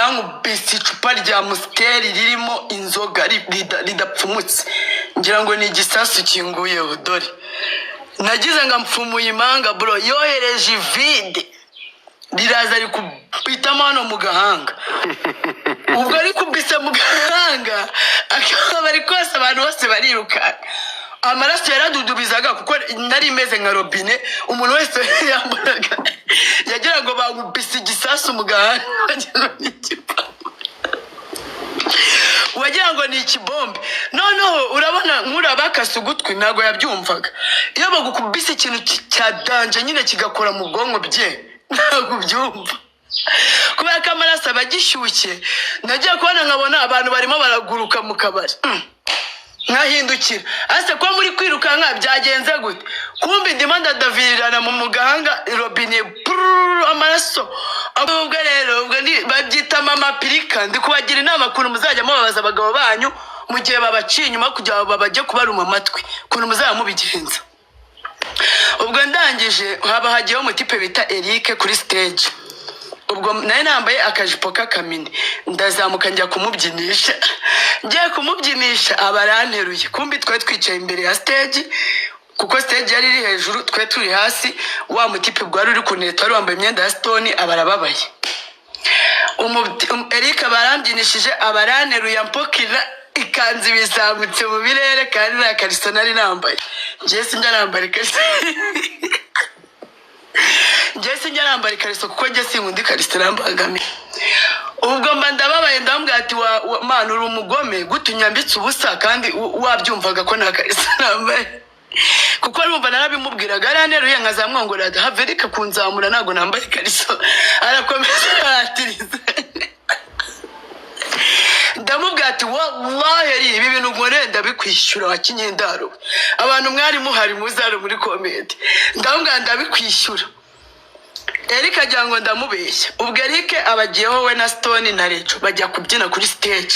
Yankubise icupa rya Amstel ririmo inzoga ridapfumutse, ngira ngo ni igisasu kinguyeho. Dore nagize ngo mpfumuye impanga, bro. Yohereje ivide riraza rikubitamo hano mu gahanga. Ubwo rikubise mu gahanga, akabari kose, abantu bose barirukanka. Amaraso yaradudubizaga kuko nari meze nka robine. Umuntu wese yambonaga yagira ngo bankubise igisasu mu gahanga, wagira ngo ni igipangu, wagira ngo ni ikibombe. Noneho urabona nk'uriya bakase ugutwi, ntabwo yabyumvaga. Iyo bagukubise ikintu cya danger nyine, kigakora mu bwonko bye, ntabwo ubyumva kubera ko amaraso aba agishyushye. Nagiye kubona nkabona abantu barimo baraguruka mu kabari. Nkahindukira, ase ko muri kwirukanka, byagenze gute? Kumbi ndimo ndadavirirana mu gahanga, robine pururu, amaraso. Ubwo rero ubwo ni babyita mama pirika. Ndi kubagira inama ukuntu muzajya mubabaza abagabo banyu mu gihe babaciye inyuma, kugira ngo babajye kubaruma amatwi, ukuntu muzajya mubigenza. Ubwo ndangije, haba hagiyeho umutipe bita Eric kuri stage. Ubwo nari nambaye akajipo k'akamini, ndazamuka njya kumubyinisha. Ngiye kumubyinisha, aba aranteruye. Kumbi twari twicaye imbere ya stage, kuko stage yari iri hejuru, twe turi hasi. Wa mutipe wari uri kuneta, wari wambaye imyenda ya Stone, aba arababaye. Eric barambyinishije, aba aranteruye, ampokera ikanzu ibizamutse mu birere, kandi nta kariso nari nambaye. Njye sinjya nambara ikariso, njye sinjya nambara ikariso, kuko njye sinkunda ikariso, irambangamiye. Ubwo mba ndababaye, ndamubwira ati: Wa mana, uri umugome, gute unyambitse ubusa kandi wabyumvaga ko nta kariso nambaye?" Kuko numva narabimubwiraga, yaranteruye nkazamwongorera: "Have, reka kunzamura, ntabwo nambaye ikariso." Arakomeza aratiriza. Ndamubwira ati: "Wallahi eri, ibi bintu nkoreye ndabikwishyura wa kinyendaro we." Abantu mwari muhari muzari muri comment. Ndamubwira: "Ndabikwishyura." Eric agira ngo ndamubeshya. Ubwo Eric abagiyeho, we na Stone na Reco, bajya kubyina kuri stage.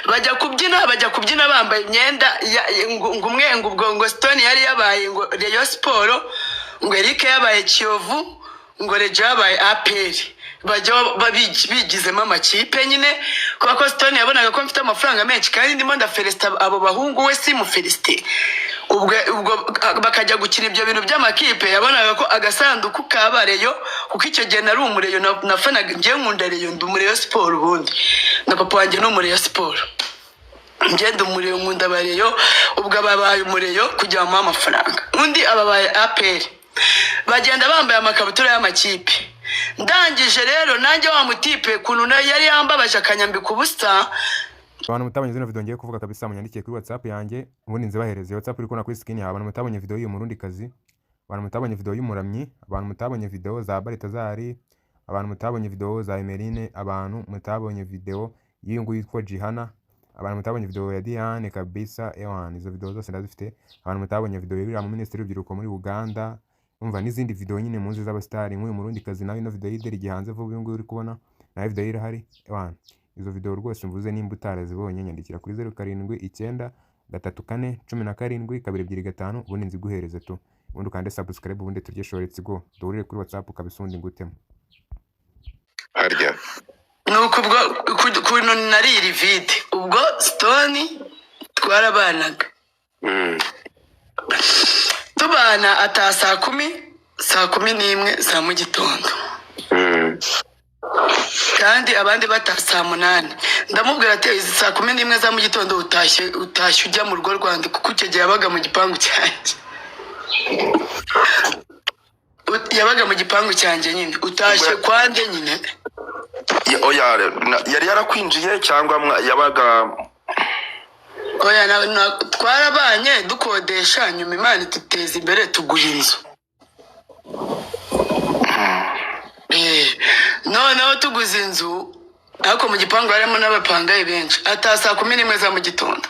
Bajya kubyina bambaye imyenda ngo umwe ngo ubwo ngo Stone yari yabaye ngo Rayon Sport, ngo Eric yabaye Kiyovu, ngo Rejo yabaye APR. Bajya bigizemo amakipe nyine, kubera ko Stone yabonaga ko mfite amafaranga menshi kandi ndimo ndafelicita abo bahungu, we simufelicite. Ubwo bakajya gukina ibyo bintu by'amakipe. Yabonaga ko agasanduku kaba Rayon, kuko icyo gihe nari umureyo, nafanaga. Njyewe nkunda Rayon, ndi umureyo siporo ubundi, na papa wanjye ni umureyo siporo. Ngenda umureyo, nkunda abareyo. Ubwo ababaye umureyo kugira ngo amuhe amafaranga, undi ababaye APR. Bagenda bambaye amakabutura y'amakipe. Ndangije rero nanjye, wa mutipe ukuntu nawe yari yambabaje akanyambika ubusa. Abantu mutabonye zino video ngiye kuvuga kabisa, munyandikiye kuri WhatsApp yanjye, ubundi nzibahereze. WhatsApp uri kubona kuri screen yawe. Abantu mutabonye video y'uyu murundi kazi, abantu mutabonye video y'umuramyi, abantu mutabonye video za Baritazari, abantu mutabonye video za Emeline, abantu mutabonye video y'uyu nguyu yitwa Jihana, abantu mutabonye video ya Diane kabisa, ewan, izo video zose ndazifite. Abantu mutabonye video y'uriya mu minisitiri w'urubyiruko muri Uganda, umva, n'izindi video nyine muzi z'abasitari, nk'uyu murundi kazi nawe, ino video y'ideri gihanze vuba, uyu nguyu uri kubona nawe video ye irahari. Ewan, izo video rwose mvuze, nimba utarazibonye, nyandikira kuri 0793417225, ubundi nziguhereze tu. Ubundi ukande subscribe, ubundi turye show. Let's go, duhurire kuri WhatsApp kabisa, ubundi ngutemo. Harya. Nuko ubwo ukuntu nari iri vide, ubwo Stone twarabanaga. Tubana, ataha saa 10, saa 11 za mu gitondo, kandi abandi bataha saa 8. Ndamubwira ati: "Izi saa 11 za mu gitondo utashye ujya mu rugo rwanjye?" Kuko icyo gihe yabaga mu gipangu cyanjye. Yabaga mu gipangu cyanjye nyine. "Utashye kwande nyine?" Oya, yari yarakwinjiye cyangwa yabaga? Oya, twarabanye dukodesha, nyuma Imana iduteza imbere, tugura inzu. Noneho tuguze inzu, ariko mu gipangu harimo n'abapangayi benshi. Ataha saa 11 za mu gitondo.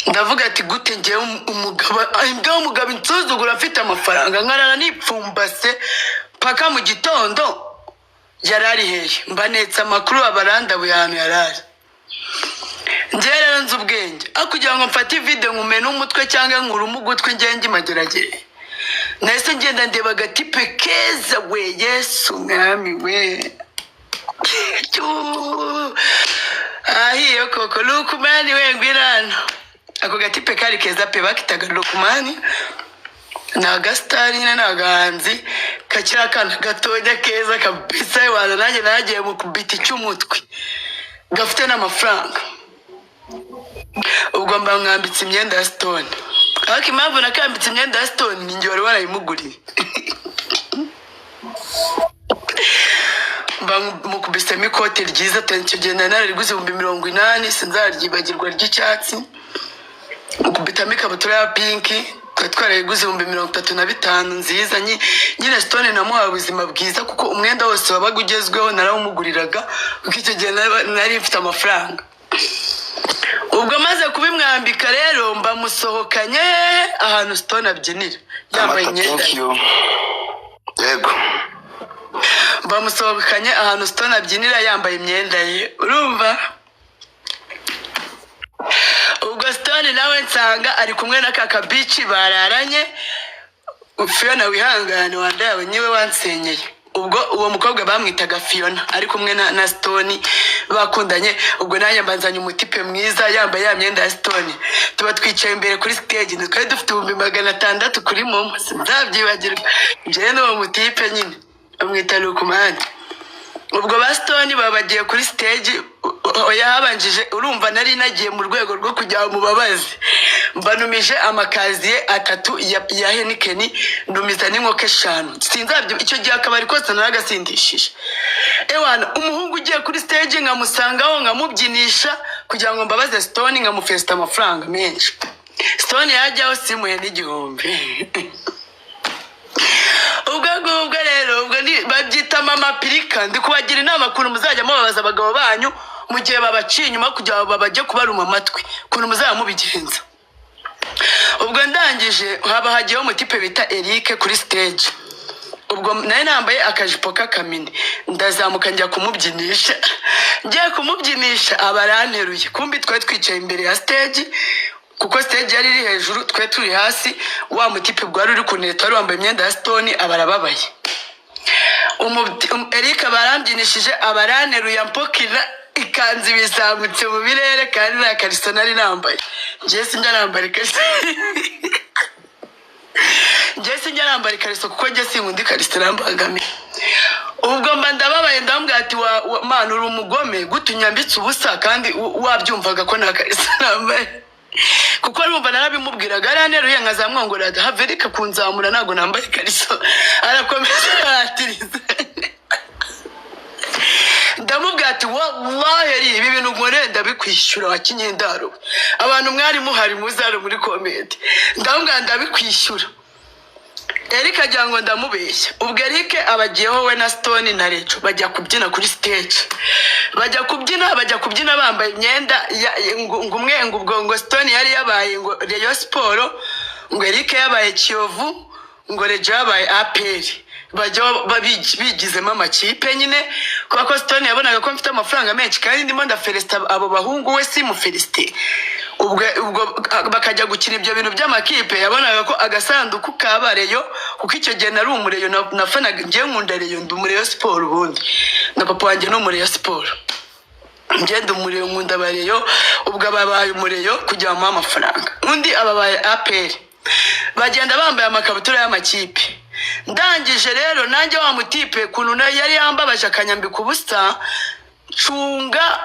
Ndavuga ati: "Gute ngewe umugabo, imbwa y'umugabo insuzugura, afite amafaranga, nkarara nipfumbase paka mu gitondo? Yari ari hehe?" Mbanetse amakuru, abarandabuye ahantu yari ari. Njyewe rero nzi ubwenge, aho kugira ngo mfate ivide nkumene umutwe cyangwa nkurume ugutwi, ngenge imageragere. Nahise ngenda ndeba agatipe keza we, Yesu mwami we. Cyuu. Ahiye koko Lukumani we, ngwirano. Ako gatipe kari keza pe, bakitaga Lukumani, ni agasitari nyine, ni agahanzi kakiri akana gatonya keza kabisa. Waza nanjye nagiye mu kubita icy'umutwe, gafite n'amafaranga. Ubwo mba mwambitse imyenda ya Stone, ariko impamvu nakambitse imyenda ya Stone ni njye wari warayimuguriye. Mba mukubisemo ikote ryiza, icyo gihe nari narariguze 80,000, sinzaryibagirwa, ry'icyatsi. Mukubitamo ikabutura ya pinki, twari twarayiguze 35,000, nziza. Nyine Stone namuhaye ubuzima bwiza, kuko umwenda wose wabaga ugezweho narawumuguriraga, kuko icyo gihe nari mfite amafaranga. Ubwo maze kubimwambika rero, mba musohokanye ahantu Stone abyinira yambaye Amata, imyenda. Thank you, yego. Bamusohokanye ahantu Stone abyinira yambaye imyenda ye, urumva? Ubwo Stone nawe nsanga ari kumwe na kaka bici bararanye. Fiona, wihangane, wandawe niwe wansenyeye. Ubwo uwo mukobwa bamwitaga Fiona, ari kumwe na Stone bakundanye. Ubwo nanjye mbanzanye umutipe mwiza yambaye ya myenda ya Stone, tuba twicaye imbere kuri stage. Twari dufite 600,000 kuri momo, sinzabyibagirwa, njyewe n'uwo mutipe nyine bamwita Lukumani. Ubwo ba Stone baba bagiye kuri stage. Oya, habanjije, urumva nari nagiye mu rwego rwo kujya mu babazi, mbanumije amakaziye atatu ya Heineken, ndumiza n'inkoko eshanu, sinzabyo. Icyo gihe akabari kose naragasindishije. Ewana, umuhungu ugiye kuri stage nkamusangaho, nkamubyinisha kugira ngo mbabaze Stone, nkamufesita amafaranga menshi. Stone yajyaho simuhe n'igihumbi. Ubwo ngubwo rero, ubwo ni babyita mama pirika. Ndi kubagira inama ukuntu muzajya mubabaza abagabo banyu mu gihe babaciye inyuma, kugira ngo babajye kubaruma amatwi, ukuntu muzajya mubigenza. Ubwo ndangije, haba hagiyeho umutipe bita Eric kuri stage. Ubwo nari nambaye akajipo k'akamini, ndazamuka njya kumubyinisha. Ngiye kumubyinisha aba aranteruye. Kumbi twari twicaye imbere ya stage, kuko stage yari iri hejuru, twe turi hasi. Wa mutipe bwari uri kuneta, wari wambaye imyenda ya Stone, aba arababaye. Eric barambyinishije, aba aranteruye, ampokera ikanzu ibizamutse mu birere, kandi nta kariso nari nambaye. Njye sinjya nambara ikariso, njye sinjya nambara ikariso, kuko njye sinkunda ikariso, irambangamiye. Ubwo mba ndababaye, ndamubwira ati: wa mana, uri umugome, gute unyambitse ubusa kandi wabyumvaga ko nta kariso nambaye?" Kuko urumva narabimubwiraga, aranteruye nkazamwongorera: "Have Eric kunzamura, ntabwo nambaye ikariso." Arakomeza aratiriza. Ndamubwira ati: "Wallahi Eri, ibi bintu nkoreye ndabikwishyura wa kinyendaro." Abantu mwari muhari muzaro muri comment. Ndamubwira: "Ndabikwishyura." Eric agira ngo ndamubeshya. Ubwo Eric abagiyeho, we na Stone na Reco, bajya kubyina kuri stage, bajya kubyina bambaye imyenda ngo umwe ngo ubwo ngo Stone yari yabaye ngo Rayon Sport, ngo Eric yabaye Kiyovu, ngo Rejo yabaye APR. Bajya bigizemo amakipe nyine, kubera ko Stone yabonaga ko mfite amafaranga menshi kandi ndimo ndafelisita abo bahungu, we simufelisite. Ubwo bakajya gukina ibyo bintu by'amakipe, yabonaga ko agasanduku kaba Rayon, kuko icyo gihe nari umureyo, nafanaga. Njyewe nkunda Rayon, ndi umureyo siporo ubundi, na papa wanjye ni umureyo siporo. Ngenda umureyo, nkunda abareyo. Ubwo ababaye umureyo kugira ngo amuhe amafaranga, undi ababaye APR, bagenda bambaye amakabutura y'amakipe. Ndangije rero nanjye wa mutipe ukuntu nawe yari yambabaje akanyambika ubusa, ncunga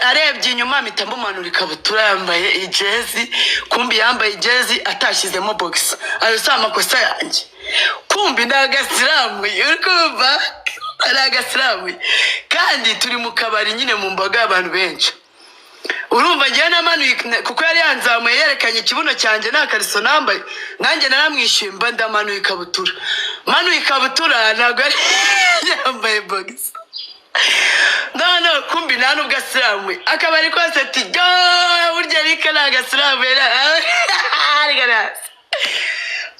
arebye inyuma mpita mumanura ikabutura, yambaye ijezi. Kumbi yambaye ijezi atashyizemo bogisi. Ayo si amakosa yanjye. Kumbi ni agasilamu, uri kumva, ari agasilamu, kandi turi mu kabari nyine, mu mbaga y'abantu benshi. Urumva njyewe namanuye kuko yari yanzamuye, yerekanye ikibuno cyanjye nta kariso nambaye. Nanjye naramwishyuye, mba ndamanuye ikabutura. Manuye ikabutura, ntabwo yari yambaye bogisi. None kumbi nta nubwo asilamuye. Akabari kose ati: "Yo, burya Eric ni agasilamu."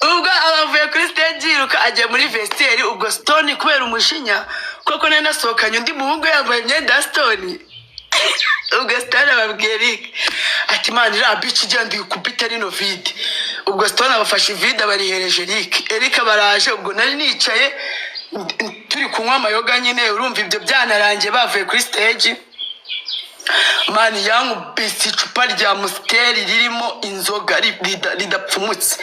Ubwo abavuye kuri stage yiruka agiye muri vestiaire. Ubwo Stone kubera umujinya, kuko nari nasohokanye undi muhungu yambaye imyenda ya Stone, ubwo Stone ababwiye Eric ati: "Mana, iriya bici igenda uyikubite rino vide." Ubwo Stone abafashe ivide, abarihereje Eric. Eric baraje. Ubwo nari nicaye Turi kunywa amayoga nyine, urumva ibyo byanarangiye bavuye kuri stage. Man, yankubise icupa rya Amstel ririmo inzoga ridapfumutse,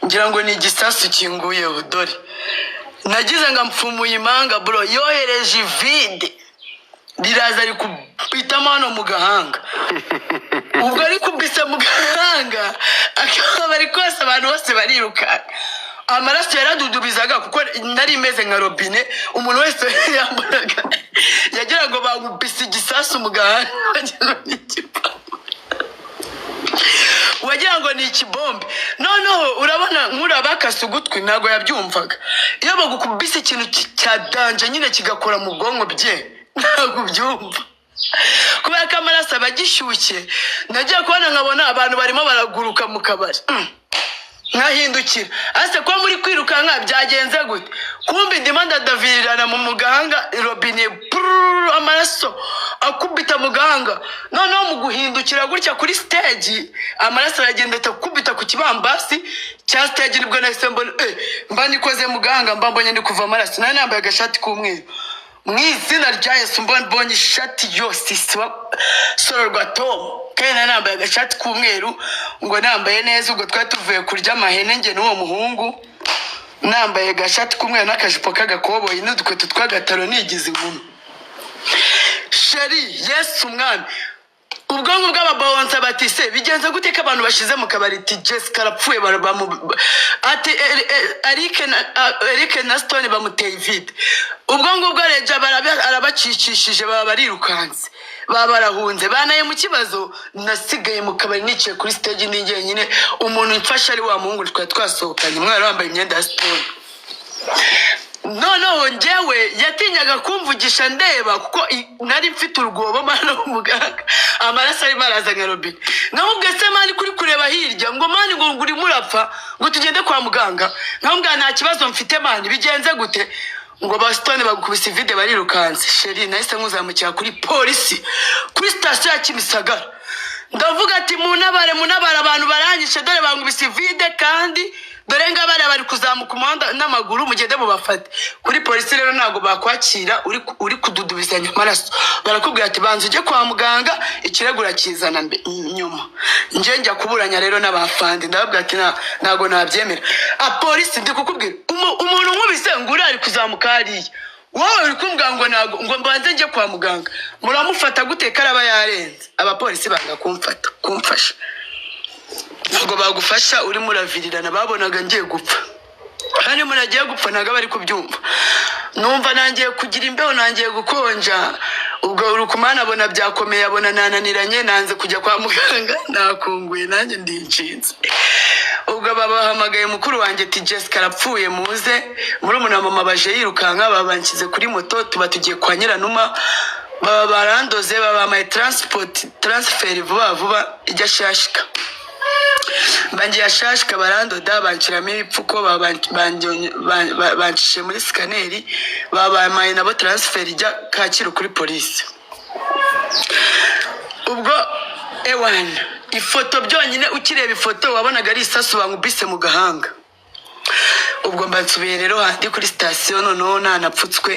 ngira ngo ni igisasu kinguyeho. Dore nagize ngo mpfumuye impanga, bro. Yohereje ivide riraza rikubitamo hano mu gahanga. Ubwo rikubise mu gahanga, akabari kose, abantu bose barirukanka. Amaraso yaradudubizaga kuko nari meze nka robine. Umuntu wese yambonaga yagira ngo bankubise igisasu mu gahanga, wagira ngo ni igipapu, wagira ngo ni ikibombe. Noneho urabona nk'uriya bakase ugutwi ntabwo yabyumvaga. Iyo bagukubise ikintu cya danger nyine kigakora mu bwonko bye, ntabwo ubyumva kubera ko amaraso aba agishyushye. Nagiye kubona nkabona abantu barimo baraguruka mu kabari. Nkahindukira ase kuba muri kwirukanka byagenze gute? Kumbi ndimo ndadavirirana mu gahanga, robine purururu, amaraso akubita mu gahanga. Noneho mu guhindukira gutya kuri stage, amaraso aragenda ahita akubita ku kibambasi cya stage. Nibwo nahise mbona mba nikoze mu gahanga, mba mbonye ndi kuva amaraso. Nari nambaye agashati k'umweru. Mu izina rya Yesu, mba mbonye ishati yose isiba sororwa Tom, kandi nari nambaye agashati k'umweru ngo nambaye neza. Ubwo twari tuvuye kurya amahene njye n'uwo muhungu, nambaye agashati k'umweru n'akajipo k'agakoboyi n'udukweto tw'agataro, nigize inkumi. Chéri, Yesu umwami! Ubwonko bw'ababawonsa bati: "Se bigenze gute ko abantu bashize mu kabari?" Ati: "Jessica arapfuye." Ati: "Eric na Stone bamuteye ivide." Ubwo ngubwo Reja arabacicishije, baba barirukanse, baba barahunze, banaye mu kibazo. Nasigaye mu kabari nicaye kuri stage ndi jyenyine. Umuntu mfasha ari wa muhungu twari twasohokanye, umwana wambaye imyenda ya Stone. Noneho njyewe yatinyaga kumvugisha ndeba kuko nari mfite urwobo mwana w'umuganga, amaraso arimo araza nka robine. Nkamubwiye: "Se man, kuri kureba hirya ngo man, ngo urimo urapfa, ngo tugende kwa muganga?" Nkamubwira: "Nta kibazo mfite man, bigenze gute?" Ngo ba Stone bagukubise ivide barirukanse. Chéri, nahise nkuzamukira kuri polisi, kuri sitasiyo ya Kimisagara. Ndavuga ati: "Munabare, munabare, abantu baranyishe, dore bankubise ivide, kandi dore ngabariya bari kuzamuka umuhanda n'amaguru, mugende mubafate." Kuri polisi rero ntabwo bakwakira uri kududubizanya amaraso. Barakubwira ati: "Banza ujye kwa muganga, ikirego urakizana nyuma." Njye njya kuburanya rero n'abafandi, ndababwira ati: Ntabwo nabyemera." Apolisi, ndi kukubwira umuntu nkubise ngo uriya ari kuzamuka hariya, wowe uri kumbwira ngo ntabwo, ngo mbanze njye kwa muganga, muramufata gute ko araba yarenze? Abapolisi banga kumfata, kumfasha. Ntabwo bagufasha urimo uravirirana. Babonaga ngiye gupfa, kandi umuntu agiye gupfa ntabwo aba ari kubyumva. Numva nangiye kugira imbeho, nangiye gukonja. Ubwo Rukumana abona byakomeye, abona nananiranye, nanze kujya kwa muganga, nakunguye nanjye ndinshinze. Ubwo babahamagaye mukuru wanjye ati: "Jessica arapfuye, muze." Murumuna wa mama baje yirukanka, babanshyize kuri moto, tuba tugiye kwa Nyiranuma. Baba barandoze, babampaye transport, transfer vuba vuba ijya Shashika. Bangiye Shashika, barandoda, banshyiramo ibipfuko, bancishe muri scanner, babampaye nabo transfer ijya Kacyiru kuri polisi. Ubwo ewana, ifoto byonyine, ukireba ifoto wabonaga ari isasu bankubise mu gahanga. Ubwo mba nsubiye rero handi kuri sitasiyo, noneho nanapfutswe.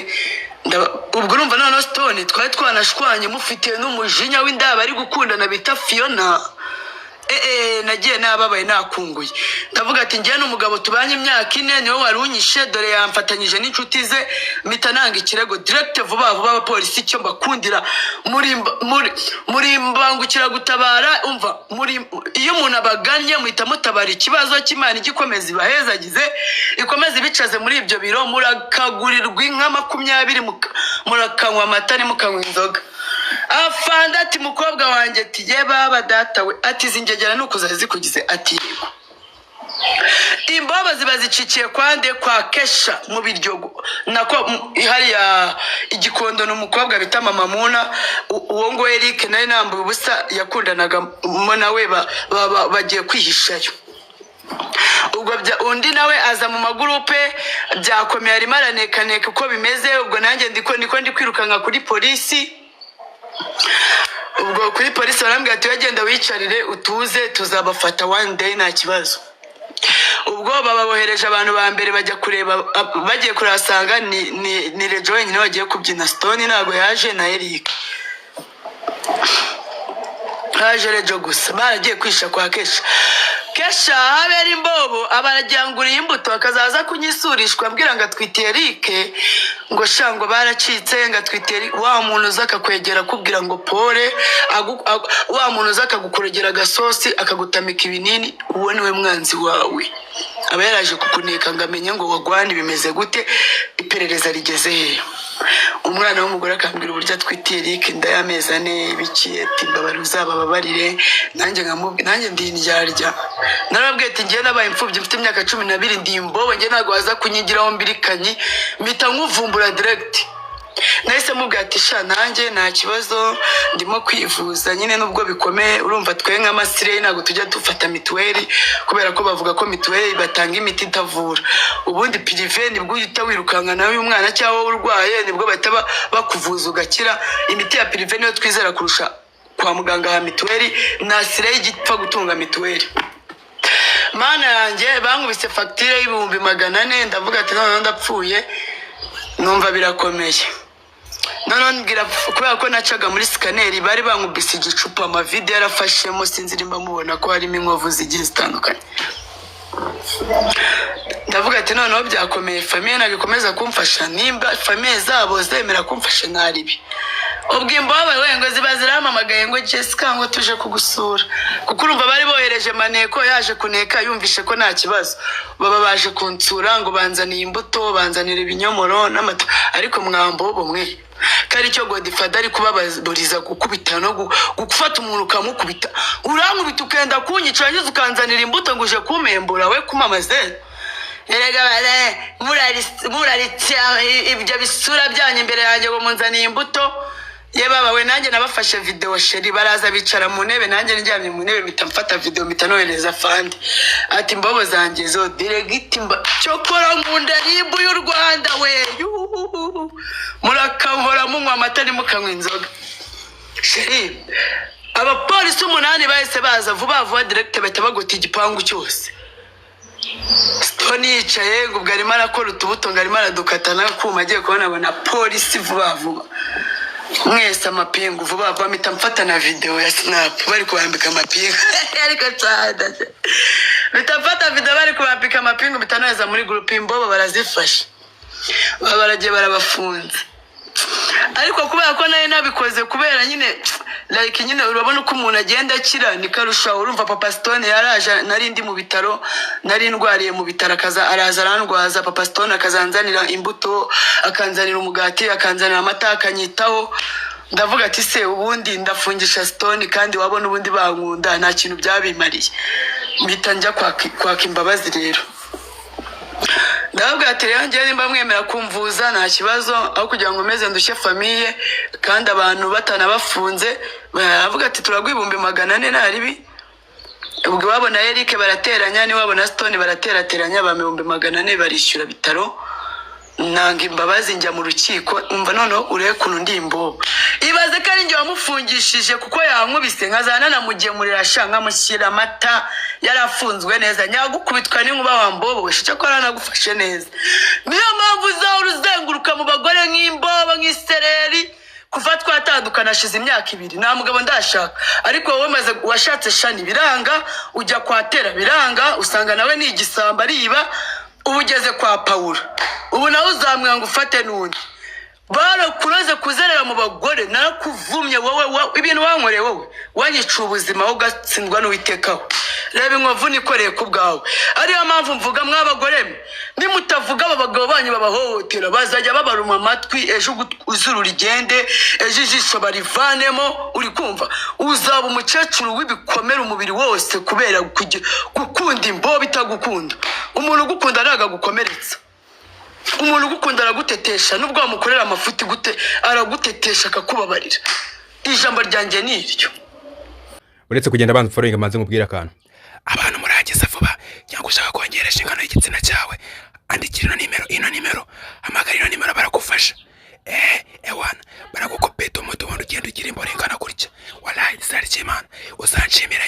Ubwo urumva noneho Stone twari twanashwanye, mufitiye n'umujinya w'indaba ari gukundana bita Fiona. Nagiye nababaye, nakunguye. Ndavuga ati: "Njyewe n'umugabo tubanye imyaka 4 niwe wari unyishe, dore yamfatanyije n'inshuti ze." Mpita nanga ikirego direct vuba vuba. Abapolisi icyo mbakundira, muri mbangukiragutabara. Umva, muri iyo umuntu abagannye muhita mutabara ikibazo cy'Imana igikomeza ibahezagize, ikomeze ibicaze muri ibyo biro. Murakagurirwa inka 20, murakanywa amata, ntimukanywa inzoga. Afande ati: "Mukobwa wanjye," ati: "ye baba data we," ati: "izi ngegera ni uku zari zikugize?" Ati: "Yego." Imboba ziba zicikiye kwande? Kwa Kesha mu Biryogo, nako hariya Igikondo. Ni umukobwa bita Mama Muna. Uwo nguwo Eric nari nambaye ubusa yakundanaga mo nawe, bagiye kwihishayo. Ubwo undi nawe aza mu magurupe, byakomeye, arimo aranekaneka uko bimeze. Ubwo nanjye ndiko ndi kwirukanka kuri polisi. Ubwo kuri polisi barambwira ati: "Wagenda wicarire utuze, tuzabafata one day, nta kibazo." Ubwo bababohereje abantu ba mbere bajya kureba, bagiye kurasanga ni Rejo wenyine wagiye kubyina. Stone ntabwo yaje na Eric, haje Rejo gusa. Baragiye kwisha kwa Kesha. Kesha habera imbobo, abaragiyanguriye imbuto, akazaza kunyisurishwa ambwira ngo atwite Eric, ngo sha, ngo baracitse, ngo atwite Eric. Wa muntu uza akakwegera akubwira ngo pole, wa muntu uza akagukorogera agasosi, akagutamika ibinini, uwo niwe mwanzi wawe. Aba yaraje kukuneka ngo amenye ngo wagwani bimeze gute, iperereza rigeze hehe. Umwana w'umugore akambwira uburyo atwitiye Eric inda y'amezi 4 biki, ati mbabarira uzabababarire. Nanjye nkamubwira, nanjye ndi indyarya, narababwiye ati njyewe nabaye imfubyi mfite imyaka 12, ndi imbobo, njye ntabwo waza kunyigiraho mbirikanyi, mpita nkuvumbura direct. Nahise mubwira ati sha, nanjye nta kibazo, ndimo kwivuza nyine nubwo bikomeye. Urumva twe nk'amasireyi ntabwo tujya dufata mituweli, kubera ko bavuga ko mituweli batanga imiti itavura. Ubundi privé nibwo uhita wirukanka nawe uyu mwana cyangwa wowe urwaye, nibwo bahita bakuvuza ugakira. Imiti ya privé niyo twizera kurusha kwa muganga ha mituweli. Nta sireyi igipfa gutunga mituweli. Mana yanjye, bankubise fagitire y'400,000. Ndavuga ati noneho ndapfuye, numva birakomeye. Noneho mbwira, kubera ko nacaga muri scanner, bari bankubise igicupa, amavide yarafashemo, sinzi nimba mubona ko harimo inkovu zigiye zitandukanye. Ndavuga ati noneho byakomeye, famille ntabwo ikomeza kumfasha. Nimba famille zabo zemera kumfasha, ntaribi. Ubwo imbobe we ngo ziba zirampamagaye ngo Jessica, ngo tuje kugusura, kuko urumva bari bohereje maneko yaje kuneka, yumvishe ko nta kibazo. Baba baje kunsura, ngo banzaniye imbuto, banzanira ibinyomoro n'amata. Ariko mwambobo mwe, ko aricyo Godfather ari kubaburiza gukubita no gufata umuntu ukamukubita, urankubita ukenda kunyica, warangiza ukanzanira imbuto ngo uje kumpembura we kumamaze. Erega muraritse ibyo bisura byanyu imbere yanjye ngo munzaniye imbuto. Ye baba we, nanjye nabafashe video chérie. Baraza bicara mu ntebe, nanjye ndyamye mu ntebe, mpita mfata video, mpita nohereza fandi ati imbobo zanjye zo direct mba cyokora nkunda RIB y'u Rwanda we. Yuhuhuhu. Murakahora munywa amata, ntimukanywa inzoga. Chérie, abapolisi 8 bahise baza vuba vuba direct, bahita bagota igipangu cyose. Stone yicaye ngo ubwo arimo arakora utubuto, ngo arimo aradukata n'akuma, agiye kubona abona polisi vuba vuba, mwese amapingu vuba vuba. Mpita mfata na video ya snap bari kubambika amapingu. Ariko cyane mpita mfata video bari kubambika amapingu, mpita nohereza muri group, imbobo barazifashe, baba baragiye barabafunze. Ariko kubera ko nari nabikoze, kubera nyine like nyine urabona uko umuntu agenda akira niko arushaho. Urumva Papa Stone yaraje, nari ndi mu bitaro, nari ndwariye mu bitaro, akaza araza arandwaza. Papa Stone akazanzanira imbuto, akanzanira umugati, akanzanira amata, akanyitaho. Ndavuga ati se ubundi ndafungisha Stone kandi wabona ubundi bankunda, nta kintu byabimariye. Mpita njya kwaka imbabazi rero. Ndababwira ati rero njyewe nimba mwemera kumvuza nta kibazo, aho kugira ngo meze ndushye famille kandi abantu batanabafunze. Baravuga ati turaguha 400,000 nta ribi. Ubwo iwabo na Eric barateranya, n'iwabo na Stone baraterateranya, ba 400,000, barishyura bitaro. Nanga imbabazi, njya mu rukiko. Umva noneho urebe ukuntu ndi imbobo. Ibaze ko ari njye wamufungishije kuko yankubise, nkazana nanamugemurira sha, nkamushyira amata, yarafunzwe neza. Nyagukubitwa n'inkuba wambobo we, cyakora nagufashe neza. Niyo mpamvu uzahora uzenguruka mu bagore nk'imbobo, nk'isereri. Kuva twatandukana hashize imyaka 2, nta mugabo ndashaka. Ariko wowe maze washatse shani biranga, ujya kwa Tera biranga, usanga nawe ni igisambo ariba, ubu ugeze kwa Pawulo, ubu nawe uzamwanga ufate n'undi. Barakuroze kuzerera mu bagore. Narakuvumye wowe, ibintu wankoreye wowe, wanyiciye ubuzima wowe, ugatsindwa n'Uwitekaho. Reba inkovu nikoreye ku bwawe. Ariyo mpamvu mvuga, mw'abagore mwe, nimutavuga aba bagabo banyu babahohotera, bazajya babaruma amatwi, ejo izuru rigende, ejo ijisho barivanemo. Uri kumva uzaba umukecuru w'ibikomere umubiri wose kubera gukunda imbobo itagukunda. Umuntu ugukunda ntabwo agukomeretsa. Umuntu ugukunda aragutetesha, nubwo wamukorera amafuti gute, aragutetesha akakubabarira. Ijambo ryanjye ni iryo. Uretse kugenda, banza ufollowinga, maze nkubwire akantu. Abantu murangiza vuba cyangwa ushaka kongeresha ingano y'igitsina cyawe, andikira ino nimero, ino nimero, hamagara ino nimero, baragufasha. Ewana, baragukopeta umuti, ubundi ugenda ugira imboro ingana gutya. Walayi, izina ry'Imana, uzanshimira.